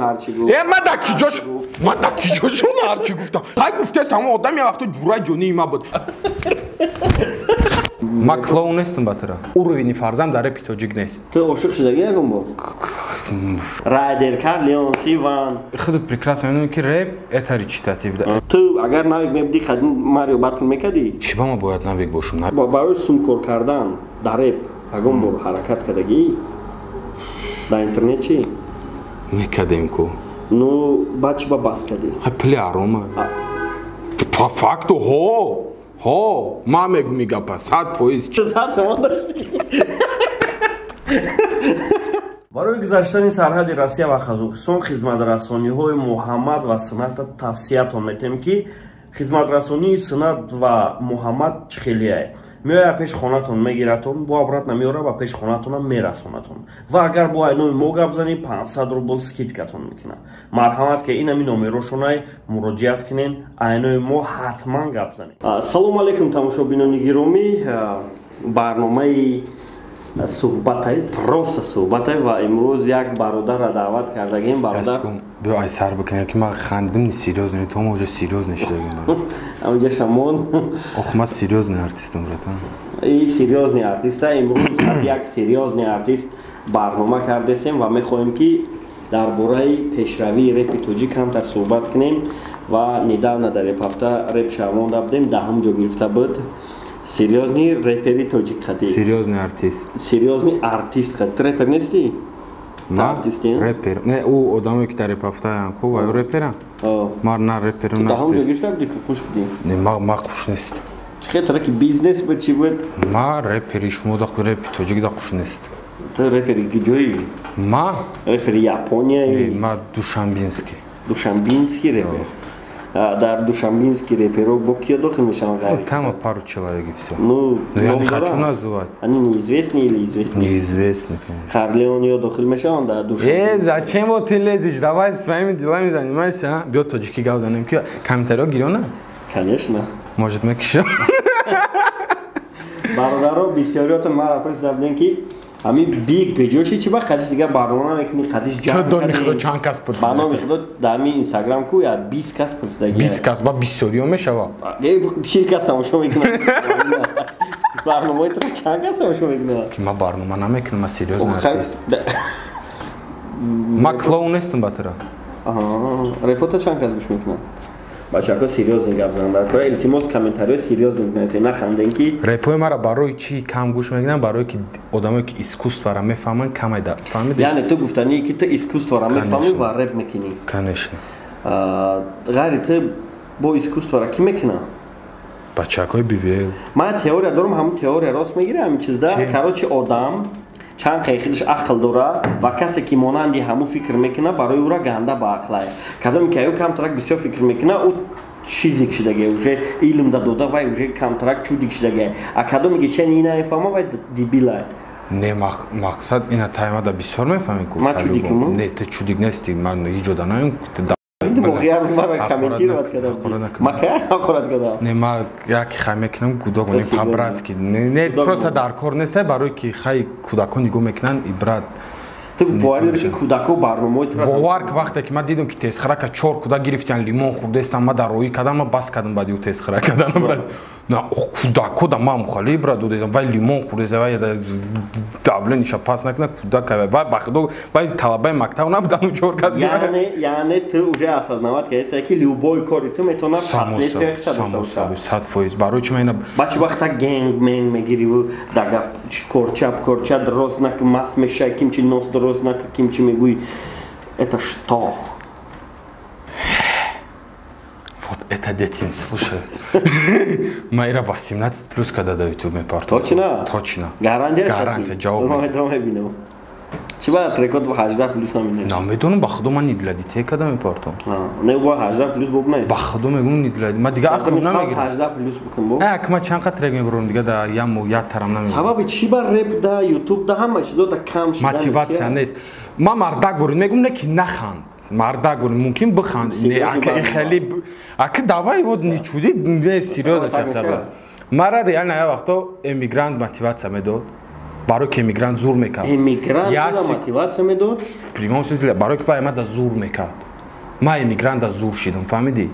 ҳарчи гуфт. Э, ма да киҷош, ма да киҷошона ҳарчи гуфтам. Ҳай гуфтест, ҳамон одам я вақто ҷурай ҷонии ма буд. Ма клоун нестам, батыра. Уровени фарзанд дар репи тоҷик нест. Ту ошиқ шудагӣ ягон бор? Райдер Карлеон, Сиван. Худат прекрасно медонӣ, ки реп это речитатив. Ту агар навик мебудӣ, хадин Марио батл мекардӣ? Чӣ ба ма бояд навик бошам? Барои сумкор кардан дар реп ягон бор ҳаракат кардагӣ? Дар интернет чӣ? Мекардем ку. Ну, баъд чӣ ба бас кардӣ? Ҳай, пули ҳарома. По факту ҳо. Ҳо, ман мегум и гапа, 100%. 100 сомон доштӣ? Барои гузаштани сарҳади Россия ва Қазоқистон хизматрасониҳои Муҳаммад ва Сината тавсиятон метем, ки хизматрасонии Синат ва Муҳаммад чӣ хелияе: меояд пеш хонатон, мегиратон, бо обратно меора ва пеш хонатонам мерасонатон. Ва агар бо айнои мо гап занӣ, 500 рубл скидкатон мекунад. Марҳамат, ки инами номерошонай, муроҷиат кунен, айнои мо ҳатман гап занед. Салому алейкум, тамошобинони гиромӣ! Барномаи суҳбатай, просто суҳбатай, ва имрӯз як бародарра даъват кардагим. Бародар, биё, ай сар бикунем, ки ман хандидим, не серьёзно, то мо уже серьёзно шудагим. Амҷа шамон. Ох, ман серьёзный артистам, братан. И серьёзный артиста. Имрӯз як серьёзный артист барнома кардесем ва мехоҳем, ки дар бораи пешравии репи тоҷик камтар суҳбат кунем. Ва недавно дар репҳафта реп шавонда будем, даҳум ҷо гирифта буд. Серьёзный репери тоҷик қади. Серьёзный артист. Серьёзный артист қади. Ту репер нестӣ? Артисти? Репер не, ӯ одамое ки дар репҳафтаям ку, вай реперам. Ман на реперам, на даҳум ҷо гирифта будӣ, хуш будӣ? Не, ма хуш нест. Чӣ хел тараки бизнес буд, чӣ буд? Ма репери шумо да, репи тоҷик да хуш нест. Ту репери куҷоӣ? Ма? Репери Япония? Ма душанбинский. Душанбинский репер. Дар душанбинский реперо бо киё дохил мешаванд ғайри? Там пару человек и всё. Ну, ну, я не хочу называть. Они неизвестны или известны? Неизвестны, конечно. Карлеон ё дохил мешаванд дар Душанбе? Э, зачем вот ты лезешь? Давай своими делами занимайся, а? Биё, тоҷикӣ гап занем, ки комментариҳо гирёна. Конечно. Может, мекишам. Бародаро, бисёриётон мара пурсида будем, ки ҳамин биг гиҷоши, чи ба қадиш дигар барнома мекунӣ, қадиш ҷамъ дони худо чанд кас пурсида. Ба номи худо, дар ҳамин инстаграм ку я 20 кас пурсидаги. 20 кас ба бисёриё мешава. 40 кас тамошо мекунад барномаи туро. Чанд кас тамошо мекунад? Ки ма барнома намекунам, ма серьёзный артист, ма клоун нестам, батыра. Репота чанд кас гӯш мекунад? Бачаҳо, серьёзно гап зананд дар кора, илтимос, комментариҳо серьёзно бинависед, наханден ки. Репои мара барои чӣ кам гӯш мекунанд? Барое ки одамое ки искусствора мефаҳманд, камай фаҳмиди. Яъне ту гуфтанӣ, ки ту искусствора мефаҳмӣ ва реп мекунӣ? Конечно. Ғайри ту бо искусствора кӣ мекунад? Бачакҳои бивел. Ман теория дорам, ҳамун теория рост мегирӣ ҳамин чизда. Короче, одам чанд қай худаш ақл дора ва касе ки монанди ҳамун фикр мекунад, барои ӯра ганда ба ақлае. Кадоме ки аю камтарак бисёр фикр мекунад, ӯ шизик шидагия, уже илм да дода, вай уже камтарак чудик шидагия. А кадоме ки чен ина мефаҳма, вай дебилае. Не, мақсад ина таймада бисёр мефаҳмӣ ку. Ман чудикуму? Не, ту чудик нести, ман ҳеҷ ода наём. Мара комментировать кардам, ма кай ҳақорат кардам? Не, ма яке хай мекунам, гудок не, по-братски, не, просто дар кор нестай, барое ки хай кӯдакон нигоҳ мекунанд, ибрат. Ту боварӣ дорӣ, ки кӯдако барномаҳои туро? Бовар ки, вақте ки ман дидам, ки тезхарака чор кӯдак гирифтиян, лимон хӯрдаистам, ман дар роҳӣ кардам, ман бас кардам баъди ӯ тезхара карданам, брат. На кӯдако да ман мухали ибрат додесам, вай лимон хӯрдаиста, вай давлениша пас накунад кӯдак, вай ба худо, вай талабаи мактаб набудану чор кас. Яъне ту уже осознавать кардӣ, ки любой кори ту метавонад последствия худша дошта бошад? 100%. Барои чи ман ина Ба чи вақта генг менг мегириву дага корча корча дроз нак, мас мешай, ким чи нос дроз нак, ким чи мегӯй, это что? Вот это дети не слушают. Ма ира 18 плюс, когда до YouTube мепартам. Точно? Точно. Гарантия? Гарантия, ҷавоб. Ма мебинам. Чи ба трекот 18 плюс наминест? Намедонам, ба худо, ман не для детей када мепартам. Не, бо 18 плюс боб нест. Ба худо мегӯм, не для. Ма дига ақл намегирам. 18 плюс бикун бо. Э, ма чанд қад трек мебурам, дига да я моҳ як тарам намебурам. Сабаби чи ба реп да YouTube да ҳама чизо да кам шудан? Мотиватсия нест. Ма мардак бурин мегӯм, не ки наханд. Мардак бурин мумкин биханд. Не, ака хеле ака давай вот не чуди, не, серьёзно шахса. Мара реально я вақто эмигрант мотиватсия медод. Барои ки эмигрант зур мекард. Эмигрант мотивация медод? В прямом смысле, барои ки вай мада зур мекард. Ман эмигранта зур шидам, фаҳмидӣ?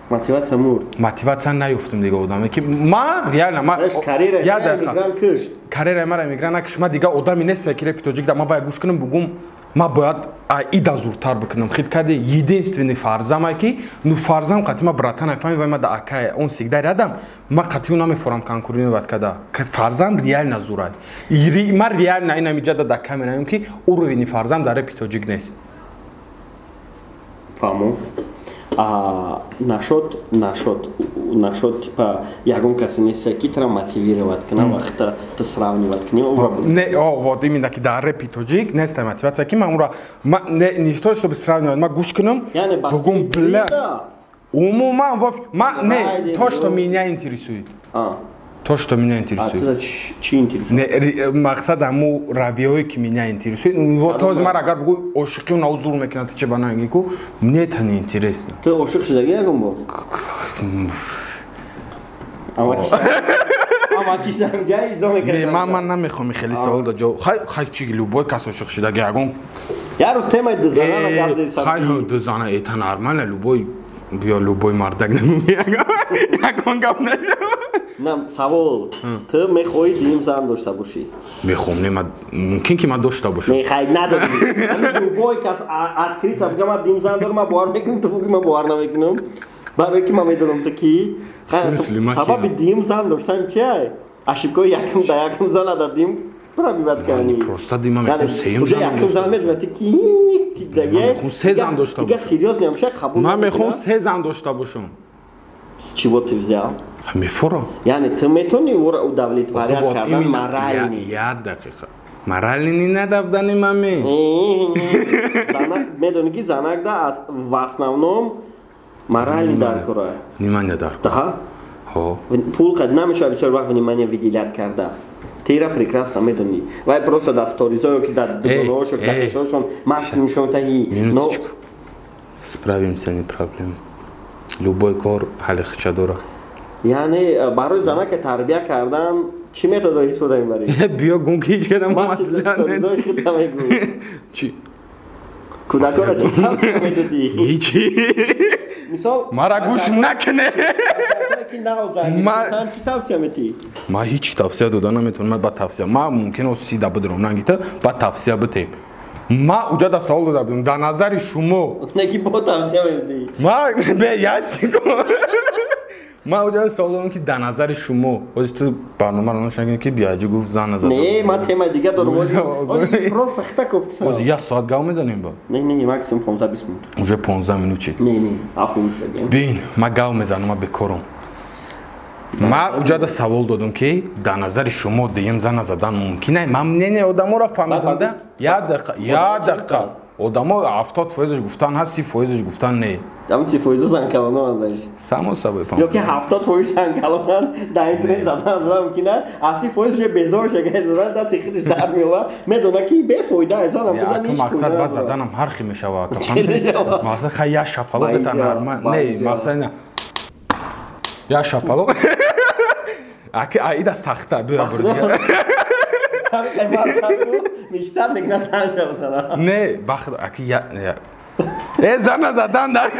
Мотивация мурд. Мотивация наёфтам дига одаме ки ман реально ман карьера эмигрант кушт. Карьера мара эмигрант накушт. Ман дига одами нестам ки репи тоҷик да ман бояд гӯш кунам, бугум ман бояд ида зуртар бикунам. Хит кади единственный фарзам ки ну фарзам қати ма братан фаҳми вай ма да акай он всегда рядом, ман қати ӯ намефорам конкурировать када. Фарзам реально зурай. Ман реально ина миҷада да камераем ки уровени фарзам дар репи тоҷик нест. Фаҳмо. Нашод типа ягон касе нест ки тра мотивировать кунам, вақта ту сравнивать кунӣ. Не, о, вот именно ки дар репи тоҷик нест мотивация ки ман ура не то чтобы сравнивать, ман гӯш кунам, бугум бля. Умуман вообще, ман не, то что меня интересует. То, что меня интересует. А чӣ интересует? Не, мақсад ҳаму равияҳое ки меня интересует. Вот този ман агар бугӯй ошиқиу нав зур мекунад, ти че ба наги ку, мне это не интересно. Ту ошиқ шудаги ягон бор? Не, ман намехоҳам хеле савол да ҷавоб. Хай чи любой кас ошиқ шудаги ягон. Як рӯз темаи дузанаро гап зед. Хай дузана это нормально, любой ё любой мардак намегӯяд. Ягон гап нашавад. На, савол. Ту мехоҳӣ дуюм зан дошта бошӣ? Мехоҳам, не, ман мумкин ки ман дошта бошам. Не, хай надорӣ. Любой кас открыто бигӯяд ман дуюм зан дорам, ман бовар мекунам, ту бугӯӣ ман бовар намекунам. Барои ки ман медонам ту кӣ. Сабаби дуюм зан доштан чия? Ошибкаи якум да якум зана да дуюм пробивать кардани. Просто дима мехоҳам сеюм зан. Уже якум зан медонад ту кӣ? Ман мехоҳам се зан дошта бошам. Дига серьёзно намешавад қабул. Ман мехоҳам се зан дошта бошам. С чего ты взял? Мефорам. Яъне ту метавонӣ ӯро удовлетворять кардан морально? Як дақиқа. Морально не надо в данный момент. Медонӣ ки занак да в основном морально дар кора. Внимание дар кора. Пул қад намешавад бисёр вақт внимание выделять карда. Ты прекрасно медонӣ. Вай просто дар сторизҳо ки дар дугонаҳошон, дасташоншон максимум шон таҳи. Минуточку. Справимся, не проблема. Любой кор ҳалли хича дорад. Яъне барои занака тарбия кардан чӣ методҳо истифода мебарӣ? Биё гум ки ҳеҷ кадам маслиҳат намегӯ. Чӣ? Кӯдаконро чӣ тавсия медодӣ? Ҳечи. Мисол мара гӯш накунӣ. Чӣ тавсия медиҳӣ? Ман ҳеҷ тавсия дода наметавонам. Ман ба тавсия ман мумкин аст сида бидурам нангита ба тавсия битем. Ман уҷа да савол дода будам. Дар назари шумо не ки бо тавсия медиҳӣ. Ман бе як секунд. Ман уҷа савол додам ки дар назари шумо ҳозир ту барномаро нашунидӣ ки биаҷи гуфт зан назад. Не, ман темаи дига дорам. Просто хита гуфтам. Ҳозир як соат гап мезанем ба? Не, не, максимум 15-20 минут. Уже 15 минут чӣ? Не, не, 7 минут задем. Бин, ман гап мезанам, ман бекорам. Ман уҷада савол додам ки дар назари шумо дуюм зан задан мумкин аст? Ман мнение одаморо фаҳмидам да? Як дақиқа, як дақиқа. Одамо 70% гуфтан ҳаст, 30% гуфтан не. Там 30% зан калонан значит. Само собой, по-моему. Ё ки 70% зан калонан дар интернет задан задан мумкин аст, а 30% уже безор шага задан даст худаш дар меояд, медонад ки бефоида аст, занам бизан ҳеҷ мақсад ба заданам ҳар хел мешавад. Мақсад хай як шапало бета нормал. Не, мақсад на. Як шапало. Аки аида сахта биё бурди. Не, бахт аки я зана задан дар.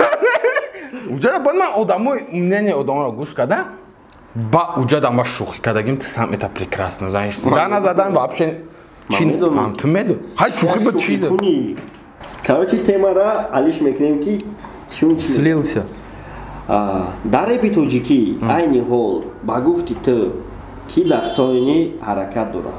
Уҷада баъд ман одамои мнение одаморо гӯш карда, ба уҷада ма шӯхӣ кардагим, ты сам это прекрасно знаешь. Зана задан вообще чи ту медонӣ. Хай шӯхӣ ба чи? Короче, темара алиш мекунем ки чун слился. Дар репи тоҷикӣ айни ҳол ба гуфти ту ки дастоини ҳаракат дорад?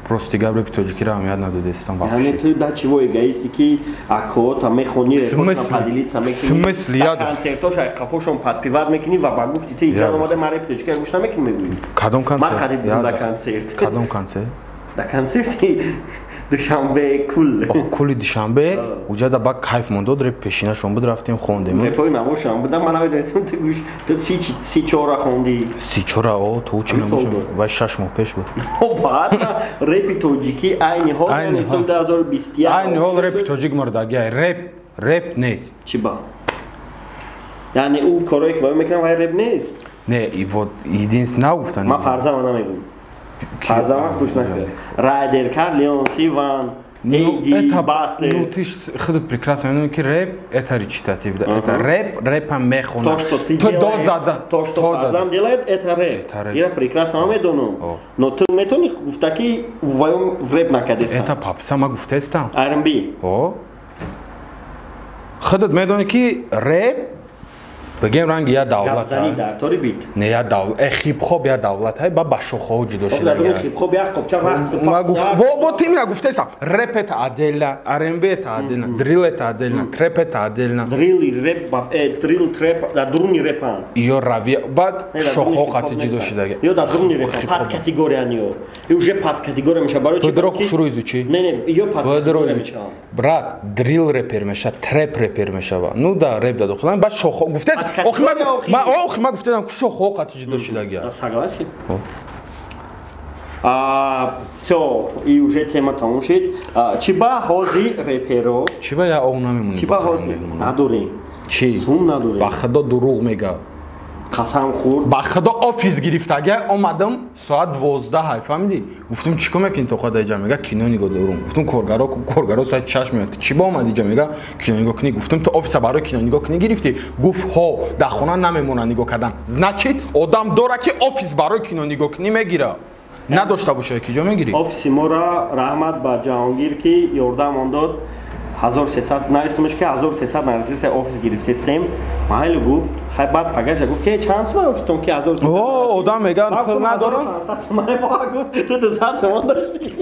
Просто гап репи тоҷикиро аҳамият надодестам вообще. Яъне ту да чиво эгоисти ки акота мехонӣ репошон поделиться мекунӣ, концертош қафошон подпевать мекунӣ ва ба гуфти ту инҷа омада ман репи тоҷикиро гӯш намекунӣ мегӯӣ. Кадом концерт? Ман қадим будам да концерт. Кадом концерт? Да концерти Душанбе кул. Ох, кули Душанбе, уҷада ба кайф мондод, реп пешинашон буд, рафтем хондем. Репои намошам будам, ман намедонистам ту гӯш, ту 34 хонди. 34 о, ту чӣ намошам? Вай 6 моҳ пеш буд. О, баъд репи тоҷикӣ айни ҳол, яъне соли 2021. Айни ҳол репи тоҷик мурдагӣ, реп нест. Чӣ ба? Яъне ӯ корое ки вай мекунам, вай реп нест? Не, и вот единственное нагуфтан. Ман фарзама намегӯям. Фарзама гӯш накард. Райдер Кар, Леон Сиван, Эйди, Бастер. Ну, ты худат прекрасно медонӣ, ки рэп это речитатив, это рэп, рэпа мехонад. То, что ты делаешь, то, что Фарзам делает, это рэп. Ира прекрасно медонам. Но ту метавонӣ гуфта, ки ваём в рэп накардестам. Это попса, ма гуфтестам. R&B. О. Худат медонӣ, ки рэп бигем ранги я давлат. Гапзанӣ дар тори бит. Не, я давлат, хип-хоп я давлат, ба ба шохаҳо ҷудо шуда. Хип-хоп як қопча рақс. Во, вот именно гуфтесам. Рэп это отдельно, R&B это отдельно, дрил это отдельно, трэп это отдельно. Дрил и рэп, дрил, трэп, дар дуруни рэпан. Ё равия, баъд шохаҳо қати ҷудо шуда. Ё дар дуруни рэпан, подкатегория ниё. И уже подкатегория меша барои чи? Бадро хушрӯ изучи. Не, не, ё подкатегория меша. Брат, дрил рэпер меша, трэп рэпер мешава. Ну да, рэп да дохилан, баъд шохаҳо гуфтес. Охи ма гуфтам, ки шохаҳо қати ҷудо шудагия. Согласен. Всё, и уже тема тамом шид. Чӣ ба ҳози реперо? Чӣ ба я ов намемонем? Чӣ ба ҳози надорем? Чӣ? Сум надорем. Ба худо дурӯғ мега. Қасам хӯрд. Ба худо офис гирифтага омадам соат 12 фаҳмидӣ? Гуфтам чӣ кор мекунӣ то худа иҷа? Мега кино нигоҳ дорум. Гуфтам коргаро соат 6 меояд. Чӣ ба омадӣ иҷа? Мега кино нигоҳ кунӣ. Гуфтам ту офиса барои кино нигоҳ кунӣ гирифтӣ? Гуфт ҳо, дар хона намемонад нигоҳ кардан. Значит, одам дора ки офис барои кино нигоҳ кунӣ мегира. Надошта бошад, ки ҷо мегирӣ? Офиси моро раҳмат ба Ҷаҳонгир, ки ёрдамон дод. 1300 нависмаш, ки 1300 нарасиса офис гирифтестем. Маҳалли гуфт, хай баъд пагаша гуфт, ки чанд сумай офистон, ки 1300. О, одам меган пул надорам. 500 сумай гуфт, ту 200 сумон дошти.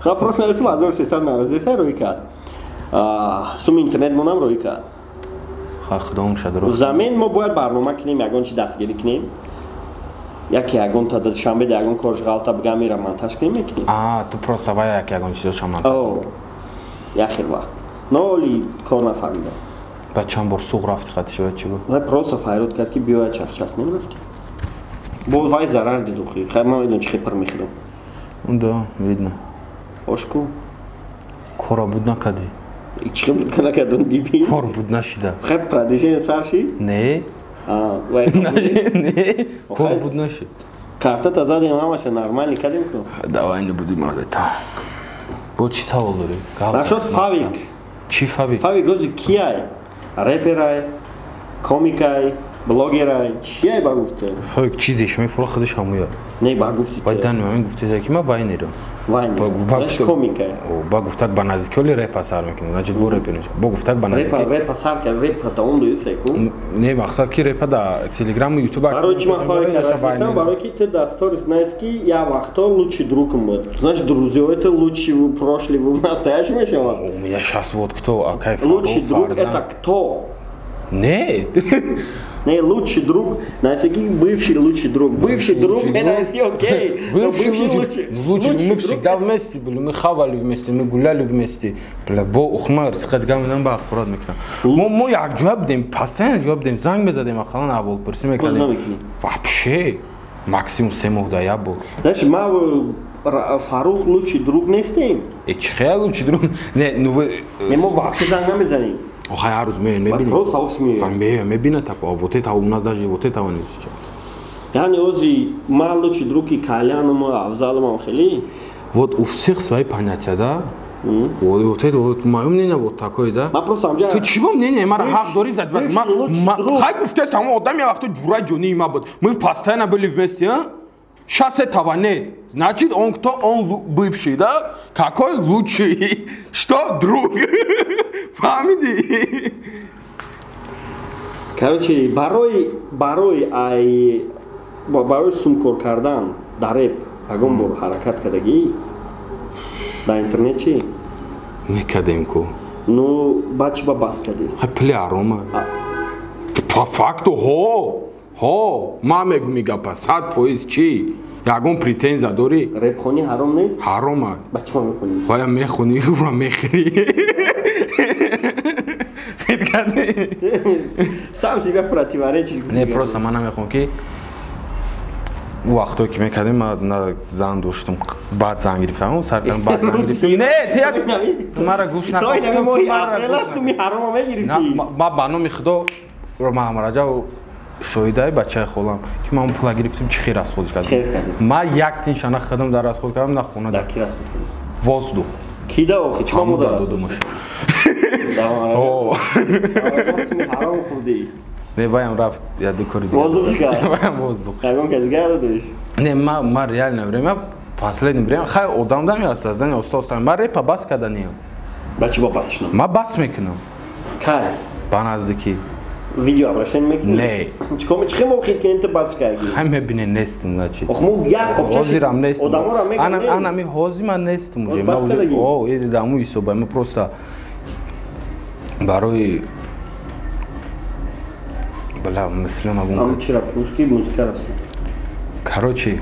Ха просто нависм 1300 нарасиса рӯй кард. Сум интернет монам рӯй кард. Ха худом шадро. Замин мо бояд барнома кунем, ягон чи дастгирӣ кунем. Яке ягон та душанбе да ягон корш ғалта бигам мера монтаж кунем мекунем. А, ту просто вай як ягон чизо монтаж. О. Як хел вақт. Но оли кор нафаҳмидам. Ба чанд бор суғ рафти хати шава чӣ буд? Вай просто файрод кард, ки биёя чахчах кунем рафтем. Боз вай зарар дид охи. Хай ман медонам чӣ хел пир мехӯрам. Да, видно. Ошку. Кора буд накардӣ. Чӣ хел буд накардам диби? Кор буд нашида. Хай продвижение сар шид? Не. Не, кор буд нашид. Картата задем, ҳамаша нормально кардем ку. Давай не будем об этом. Бо чӣ савол дорӣ? Нашод Фавик. Чӣ Фавик? Фавик ози кияй? Реперай, комикай, блогерай, чияй ба гуфте? Фавик чизеш мефура худаш ҳамуя. Не, ба гуфти. Ба дан ман гуфте, ки ма вайнерам. Вайнер. Комикай. Ба гуфтак ба наздиколи рэпа сар мекунад. Значит, бо рэпер мешавад. Бо гуфтак ба наздики рэпа сар кард, рэпа тамом дуюсе ку? Не, мақсад ки рэпа да Телеграму Ютуб. Барои чӣ ман Фавик расисам? Барои ки ты да сторис знаешь, ки я вақто лучший друг буд. Значит, друзья это лучший в прошлый, в настоящем мешавад. У меня сейчас вот кто, а кайф. Лучший друг это кто? Не. Не, лучший друг, знаете, бывший лучший друг. Бывший друг, это все окей. Бывший лучший, мы всегда вместе были, мы хавали вместе, мы гуляли вместе. Бля, бо ухмар, сқадгам нам ба аккурат мекунам. Мо як ҷавоб дем, постоянно ҷавоб дем, занг мезадем, ақаллан аҳволпурсӣ мекардем. Вообще, максимум 3 моҳ да як бор. Знаешь, ма Фарух лучший друг нестем. Э, чӣ хел лучший друг? Не, ну вы. Не, мо вообще занг намезанем. Охай ҳар рӯз меоем, мебинем. Просто офис меоем. Мебинад тако, вот это у нас даже вот этого не сейчас. Яъне ози ма лучший друг и Каляному, Афзалому хеле. Вот у всех свои понятия, да? Вот это вот мое мнение вот такое, да? Ма просто амҷа. Ту чего мнение? Мара ҳақ дорӣ зад. Ма хай гуфтест ҳама одам я вақто ҷура ҷонии ма буд. Мы постоянно были вместе, а? Сейчас этого нет. Значит, он кто? Он бывший, да? Какой лучший? Что друг? Фаҳмидӣ? Короче, барои ай барои сумкор кардан дар реп ягон бор ҳаракат кардагӣ дар интернет чӣ? Мекардем ку. Ну, баъд чӣ ба бас кардӣ? Ҳай пули ҳарома. По факту ҳо. Ҳо, ман мегӯм и гапа 100% чӣ? Ягон претензия дорӣ? Репхонӣ ҳаром нест? Ҳарома. Ба чӣ ма мехонӣ? Вая мехонӣ, ура мехӯрӣ. Сам себя противоречишь. Не, просто ман намехоҳам, ки у вақтое ки мекардем, ман зан доштам, баъд зан гирифтам, сар кардам, баъд зан гирифтам. Не, ту мара гӯш накун. Суми ҳарома мегирифтӣ. Ма ба номи худо Маҳмараҷаб шоҳидаи бачаи холам ки ман пула гирифтим чӣ хел расходиш кардем. Ман як тинша на худам дар расход кардам, на хона. Дар ки расход кардӣ? Воздух. Ки да охи? Чӣ мо дар расход? Ҳаром хӯрдӣ. Не, ваям рафт я ду кори дигар. Воздух кард. Ваям воздух. Ягон кас дигар додиш? Не, ма реально время, последнее время, хай одам дам я сознание оста оста. Ма репа бас карданиям. Ба чӣ ба бас шунам? Ма бас мекунам. Кай? Ба наздикӣ. Видео обращение мекунӣ? Не. Чикор чӣ мо хир кунем ту бас кардӣ? Хай мебинӣ нестам, значит. Ох, мо як қопча. Ҳозирам нестам. Одаморо мегӯянд. Ана ми ҳозир ман нестам уже. Бас кардагӣ? О, э даму ҳисоба, мо просто барои бля, мыслёма гум. Ам чира пушки музыка рафтӣ. Короче,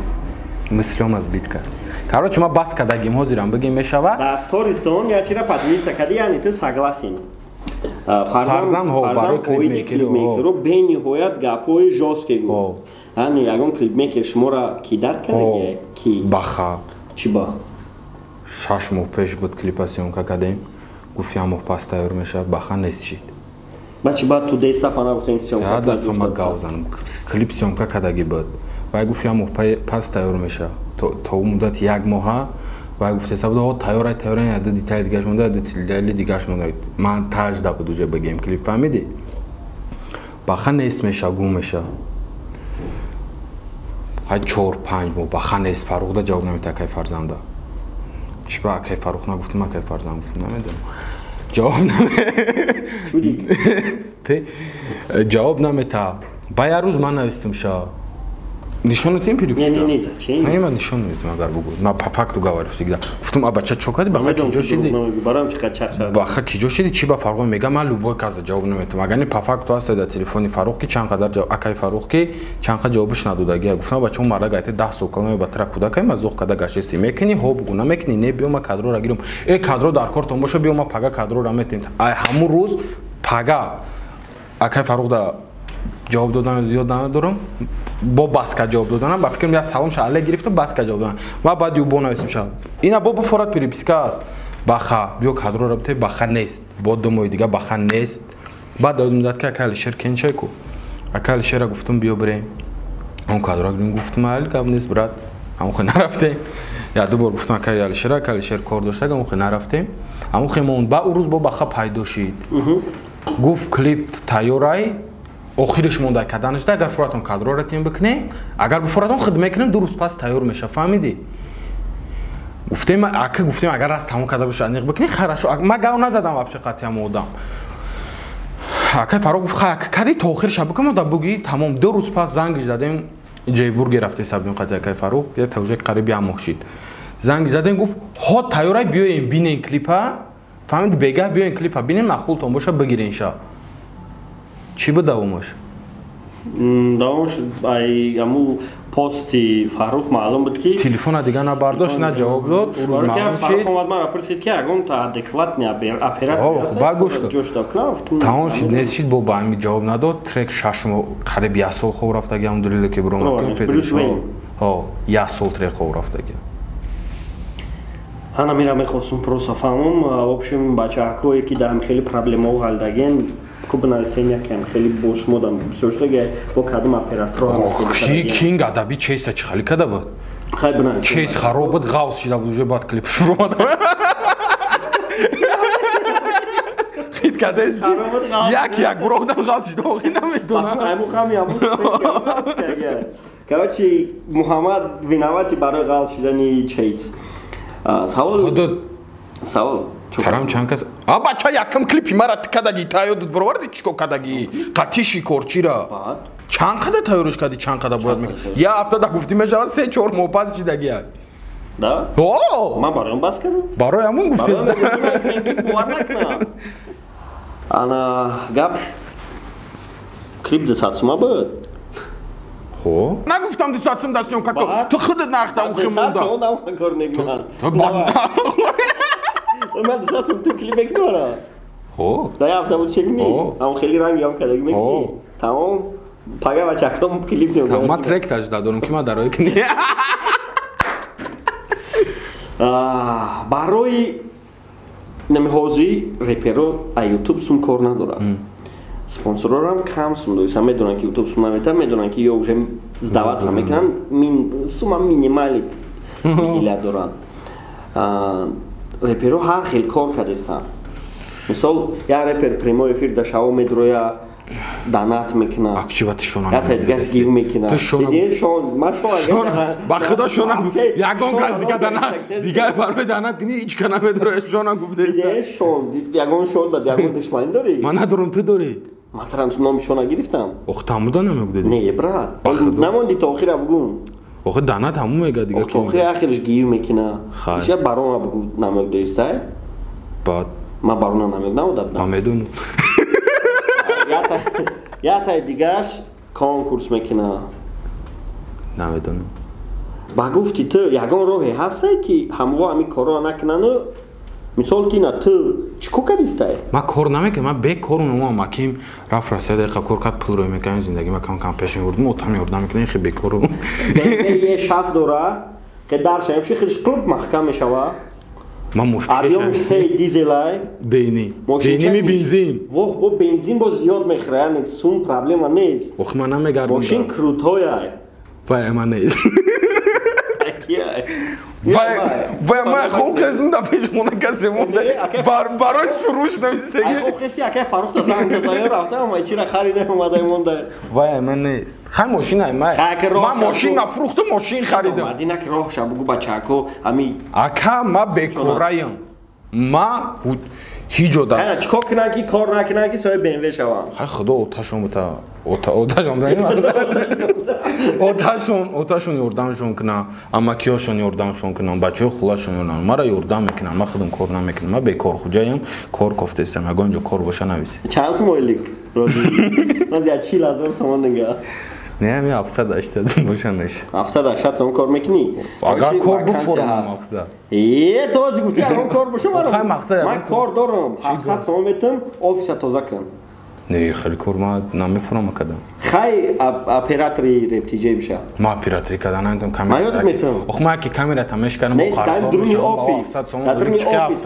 мыслёма сбит кард. Короче, ма бас кардагим, ҳозирам бигем мешава. Дар стористон я чира подписка кардӣ, яъне ту согласен. Фарзанд ҳо барои клипмейкеру бениҳоят гапҳои жёсткие гуфт. Яъне ягон клипмейкер шуморо кидат кардаги? Ки? Баха. Чӣ ба? 6 моҳ пеш буд клипа съёмка кардем. Гуфт як моҳ пас тайёр мешавад, баха нест шид. Ба чӣ баъд ту дестафа нагуфтем ки съёмка Я дафа ма гав занам. Клип съёмка кардаги буд. Вай гуфт як моҳ пас тайёр мешавад. То муддати як моҳа вай гуфтеса буд, о тайёрай, тайёрай, яда детали дигаш монда, яда детали дигаш монда. Ман тажда буд уже бигем клип, фаҳмидӣ? Баха нест меша, гум меша. Хай 4-5 моҳ баха нест, Фаррухда ҷавоб намедиҳад акай Фарзанда. Чӣ ба акай Фаррух нагуфтам, акай Фарзанд гуфтам, намедонам. Ҷавоб ҷавоб намедиҳад. Ба як рӯз ман навистам ша. Нишон тем переписка? Не, не, зачем? Не, ман нишон медиҳам агар бугӯ. Ма по факту говорю всегда. Гуфтам, а бача чо кардӣ? Баха киҷо шидӣ? Барам чӣ қад чақ-чақ. Баха киҷо шидӣ? Чӣ ба Фаррух мега? Ман любой каза ҷавоб наметам. Агар не по факту аст дар телефони Фаррух ки чанд қадар ҷавоб, акай Фаррух ки чанд қадар ҷавобиш надодагия. Гуфтам, бача он марда гайта 10 сол каломе ба тра кӯдакай ма зоқ када гаштеси. Мекунӣ? Ҳо бугӯ, намекунӣ? Не, биё ма кадрора гирам. Э кадро дар кортон боша, биё ма пага кадрора метем. Ай ҳамун рӯз пага акай Фаррух да ҷавоб додан ёд надорам. Бо баска ҷавоб доданам, ба фикрам я салом ша але гирифтам, баска ҷавоб доданам. Ма баъд ю бо нависем ша. Ина бо буфорат переписка аст. Баха, биё кадрора бите, баха нест. Бо ду моҳи дига баха нест. Баъд додем дад ки ака Алишер кенчай ку. Ака Алишера гуфтам биё бирем. Он кадрора гирим гуфтам али гап нест брат. Ҳамон хе нарафтем. Я ду бор гуфтам ака Алишера, ака Алишер кор дошта, ҳамон хе нарафтем. Ҳамон хе монд. Ба ӯ рӯз бо баха пайдо шид. Гуфт клип тайёрай. Охириш монда карданашда, агар фуратон кадрора тим бикунем, агар бифуратон худ мекунем, ду рӯз пас тайёр меша, фаҳмидӣ? Гуфтем, ака гуфтем, агар раст тамом карда боша, аниқ бикунӣ, хорошо. Ма гав назадам вообще қатъи одам. Ака Фаррух гуфт, хай, кади то охирша бикун, да буги, тамом. Ду рӯз пас зангиш задем, Ҷайбург рафте сабдем қатъи акай Фаррух, я уже қариб як моҳ шид. Занг задем, гуфт, ҳо тайёрай, биёем бинен клипа, фаҳмидӣ, бегаҳ биёем клипа бинем, маъқултон боша, бигирен ша. Чӣ буд давомаш? Давомаш ай аму пости Фаррух маълум буд ки телефона дига набардошт, на ҷавоб дод. Ӯ рӯз маълум шид. Фаррух омад маро пурсид ки ягон та адекватный оператор аст. Ба гӯш кун. Тамом шид, нест шид, бо ба ҳамин ҷавоб надод. Трек 6 моҳ, қариб як сол хоб рафтаги, алҳамдулилла ки биромад. Ҳо, як сол трек хоб рафтаги. Ҳана мира мехостум просто фаҳмам. В общем, бачаҳакое ки дар хеле проблемаҳо ғалдаген, хуб нависен якам хеле бо шумо дам бисёр шуда, бо кадом операторо ки кинг адаби чейса чӣ хали када буд? Хай бинависен. Чейс хароб буд, ғавз шида буд, уже баъд клипш буромад. Хит кадаести? Як як бурохдам ғавз шида, охи намедонам. Айму қами аму Короче, Муҳаммад виновати барои ғавз шидани чейс. Савол Худо савол Тарам чанд кас. А бача якам клипи мара кадаги тайёр дуд бароварди чико кадаги? Қатиши корчира. Чанд қада тайёрш кади, чанд қада бояд мекард? Я ҳафта да гуфтӣ мешавад 3-4 моҳ пас шидаги. Да? О! Ман барои он бас кардам. Барои ҳамон гуфтез. Бовар накунам. Ана гап клип 200 сума буд. Хо? Нагуфтам 200 сум дастён како. Ту худат нархта ухи монда. 200 сум дам кор некунам. Ман 200 сум ту клип мекунам. Хо? Да як ҳафта буд чекни. Ам хеле ранги ам кадаги мекунӣ. Тамом. Пага бачакам клип съёмка. Ман трек тажда дорам ки ман дарои кунӣ. Барои намиҳози реперо а YouTube сум кор надорад. Спонсорорам кам сум доиса, медонанд ки YouTube сум намета, медонанд ки ё уже сдаваться мекунанд, сума минимали дила доранд. Реперо ҳар хел кор кардестанд. Мисол, як репер прямой эфир да шаво медроя, донат мекунад. Ята дигаш гив мекунад. Ба худо шона ягон кас дига донат, дига барои донат кунӣ ҳеҷ ка намедроя, шона гуфтеста. Шон, ягон шон да ягон душманӣ дорӣ? Ман надорам, ту дорӣ. Ман тарам номи шона гирифтам. Ох, тамуда намегудедӣ? Не, брат. Намонди то охира бугум. Охи донат ҳамун мега дига. То охира ахирш гив мекуна. Иша барона бугу намегудеста? Баъд. Ман барона намег намуда будам. Ман медонам. Ятай дигаш конкурс мекуна. Намедонам. Ба гуфти ту ягон роҳе ҳасте ки ҳамво ҳамин корро накунану, мисол тина ту чӣ кор кардистай? Ман кор намекунам, ман бекорум. Маким рафт Россия, дақиқа кор кард, пул рӯй мекардем, зиндагӣ ма кам кам пеш мебурдем, отам ёрдам мекунем, хе бекорум. BMW E6 дора, ки дар шамши хелш клуб маҳкам мешава. Ман муш Объёмш се дизелай. Дени. Дени ми бензин. Воҳ, бо бензин боз зиёд мехӯра, яъне сум проблема нест. Ох, ман намегардам. Мошин крутояй. Вай, ман нест. Вай, ман хонқезм да пеш хона касе монда. Барои суруш навистаги. Хонқези акай Фарух та занг зада рафта, ама чира харида омада монда. Вай, ман нест. Хай мошин ай ман. Ман мошин нафрӯхтам, мошин харидам. Мардина ки роҳша бугу бачако, ами ака, ма бекораям. Ма ҳиҷо да. Хай чикор кунам ки кор накунам ки соҳиби BMW шавам? Хай худо оташон бута. Оташон оташон оташон ёрдамшон кунам, амакиёшон ёрдамшон кунам, бачаҳои хулашон ёрдам. Мара ёрдам мекунам, ман худам кор намекунам, ман бекорхуҷаям, кор кофтаистам, ягон ҷо кор боша нависед. Чанд сум ойлик? Рози? Рози 40 000 сомон дига. Не, ами 780 боша меша. 780 сомон кор мекунӣ? Агар кор буфорам мақсад. Э, то ози гуфти ягон кор боша ман кор дорам. 700 сомон метам, офиса тоза кун. Не, хеле кор ман намефурам кадам. Хай оператори рептиҷей биша. Ман оператори кадан намедонам, камера. Ман ёдат метам. Ох, ман ки камера тамеш кардам, бо қарздор мешавам, 700 сомон. Дар дуруни офис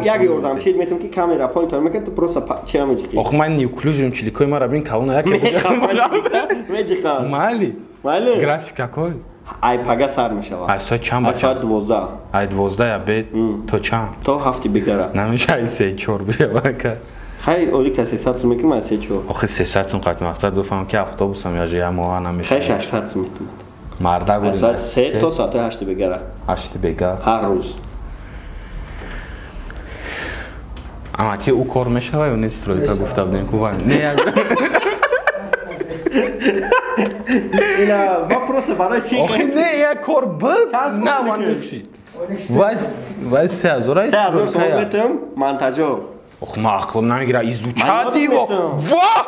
як ёрдамчи метам ки камера поинтор мекард, ту просто чера меҷиқӣ. Ох, ман неуклюжим, чиликои мара бин калона як меҷиқам. Майли. Майли. Графика кой. Ай пага сар мешавад. Ай соат чанд? Ай соат 12. Ай 12 обед то чанд? То 7 бегара. Намеша ай 3 4 бишава ка. Хай оли ка 300 сум мекунам, ай 3 4. Охи 300 сум қат мақсад бифаҳмам ки автобусам яже я моҳа намешава. Хай 600 сум метумад. Марда гули. Соат 3 то соати 8 бегара. 8 бега. Ҳар рӯз. Ама ки ӯ кор мешава ё не, стройка гуфта будем ку вай. Не. Ина вопросы барои чи? Охи не, я кор буд, на ман мехшид. Вай вай 3000 ай. 3000 сум метум монтажёр. Ох, ман ақлам намегира, изучать его. Ва!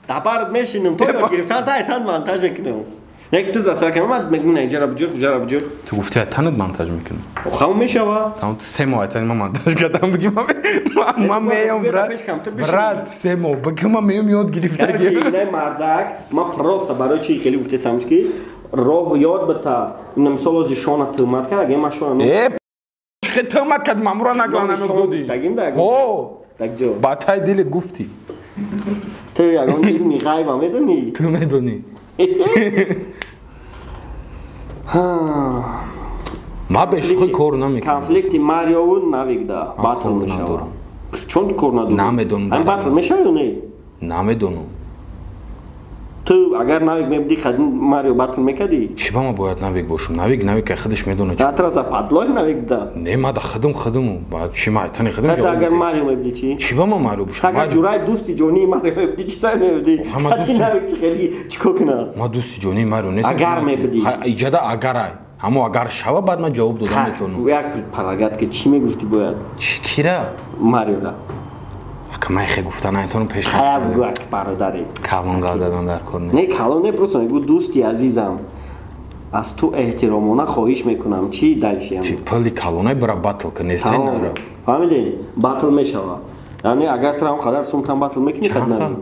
Дабар мешинам, то ёд гирифтан та айтан монтаж мекунам. Як ту засар кунам, ман мегӯям на инҷара буҷур, уҷара буҷур. Ту гуфти айтанат монтаж мекунам. Ох, ҳам мешава. Там 3 моҳ айтани ман монтаж кардам, бигӣ ман меём, брат. Брат, 3 моҳ, бигӣ ман меём ёд гирифтагӣ. Инай мардак, ман просто барои чи хеле гуфтесам ки роҳ ёд бита. Ина мисол ози шона тӯҳмат кард, агар ман шона Э, хе тӯҳмат кард, мамура нагла намегудодӣ. Ҳо. Ба тай дилет гуфтӣ. Ту ягон илми ғайба медонӣ? Ту медонӣ. Ман бе шӯхӣ кор намекунам. Конфликти Мариову Навигда батл мешавад. Чон кор надорӣ? Намедонам. Ам батл мешавад ё не? Намедонам. Ту агар Навик мебудӣ, Марио батл мекардӣ? Чӣ ба ман бояд Навик бошам? Навик Навик худаш медонад. На тра за падлои Навик да. Не, ман да худам худаму. Баъд чӣ ман айтани худам ҷавоб. Агар Марио мебудӣ чӣ? Чӣ ба ман Марио бошам? Агар ҷураи дӯсти ҷонии Марио мебудӣ чӣ сай мебудӣ? Навик чӣ хеле чӣ кор кунад? Ман дӯсти ҷонии Марио нестам. Агар мебудӣ. Иҷада агар ай. Ҳамо агар шава баъд ман ҷавоб дода метавонам. Як предполагат ки чӣ мегуфтӣ бояд? Чӣ кира? Мариора. Ака ман хе гуфта наметавонам пеш. Хая бугу ак бародаре. Калон гап задан дар кор нест. Не, калон не, просто мегӯ дӯсти азизам. Аз ту эҳтиромона хоҳиш мекунам. Чӣ дальше? Чӣ пули калонай бара батл ка нест нара. Фаҳмидем? Батл мешавад. Яъне агар ту ҳам қадар сумтан батл мекунӣ қад Навик.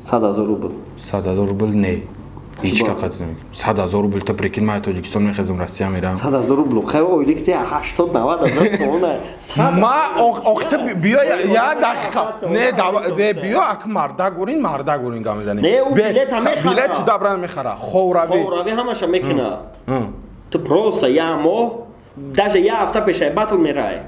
100 000 рубл. 100 000 рубл не. Ҳеч кақат 100 000 рубл, та прикинь, ман Тоҷикистон мехезам, Россия мерам. 100 000 рубл, хай, ойлик те 80-90 ҳазор сомона. Ма охта биё, я дақиқа, не, не, биё, ак мардак гурин, мардак гурин гап мезанем. Не, ӯ билет мехара. Билет туда бран мехара, ховрави. Ховрави ҳамаша мекуна. Ту просто я моҳ, даже я ҳафта пешай батл мерай.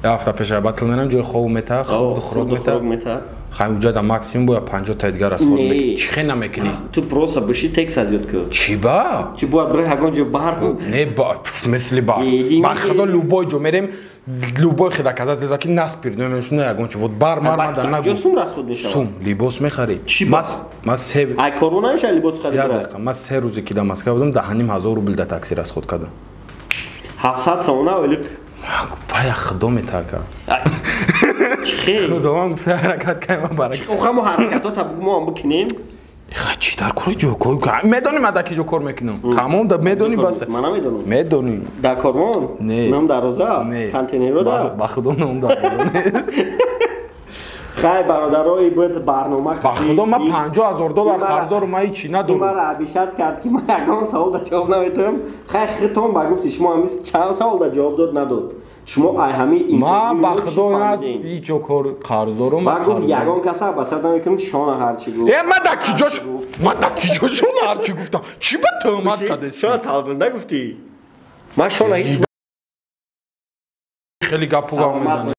Я ҳафта пешай батл мерам, ҷои хов мета, хурду хӯрок мета. Хай, уҷада максимум бояд 50 та дигар аз худ мекунӣ. Чӣ хе намекунӣ? Ту просто биши текст аз ёд кун. Чӣ ба? Чӣ бояд бирай ягон ҷо бар? Не, ба в смысле бар? Ба худо, любой ҷо мерем, любой хе доказательство ки наспир, намешуна ягон чӣ. Вот бар мар мада нагу. Ҷо сум расход мешавад. Сум либос мехарӣ. Ма се Ай корона намеша либос харид. Я дақиқа, ма 3 рӯзе ки дар Москва будам, 10 500 рубл да такси расход кардам. 700 сомона ойлик. Вая худо метака. Худованд гуфта, ҳаракат кай, ман баракат. Охо, мо ҳаракатота бугу, мо ҳам бикунем. Ха, чӣ дар кори ҷо кор медонӣ, ман дар ки ҷо кор мекунам? Тамом, да медонӣ, бас. Ман намедонам. Медонӣ. Дар корвон? Не. Ном дароза? Не. Контейнеро да? Ба худо, ном дароза. Хай, бародарои, буд барнома. Ба худо, ман 50 000 доллар қарздорум, ман ҳичи надорам. Мара обижать кард, ки ман ягон савол да ҷавоб наметавам. Хай, хитон ба гуфти шумо ҳамис чанд савол да ҷавоб дод, надод. Шумо ай ҳами Ман ба худо ҳеҷ ҷо кор қарздорум. Ба гуфт, ягон каса ба сар намекунам, шона ҳарчи гуфт. Э, ман да ки ҷош, ман да ки ҷо шона ҳарчи гуфтам? Чӣ ба тӯҳмат кадест? Шона талбинда гуфтӣ. Ман шона ҳеҷ Хеле гапу гап мезанӣ.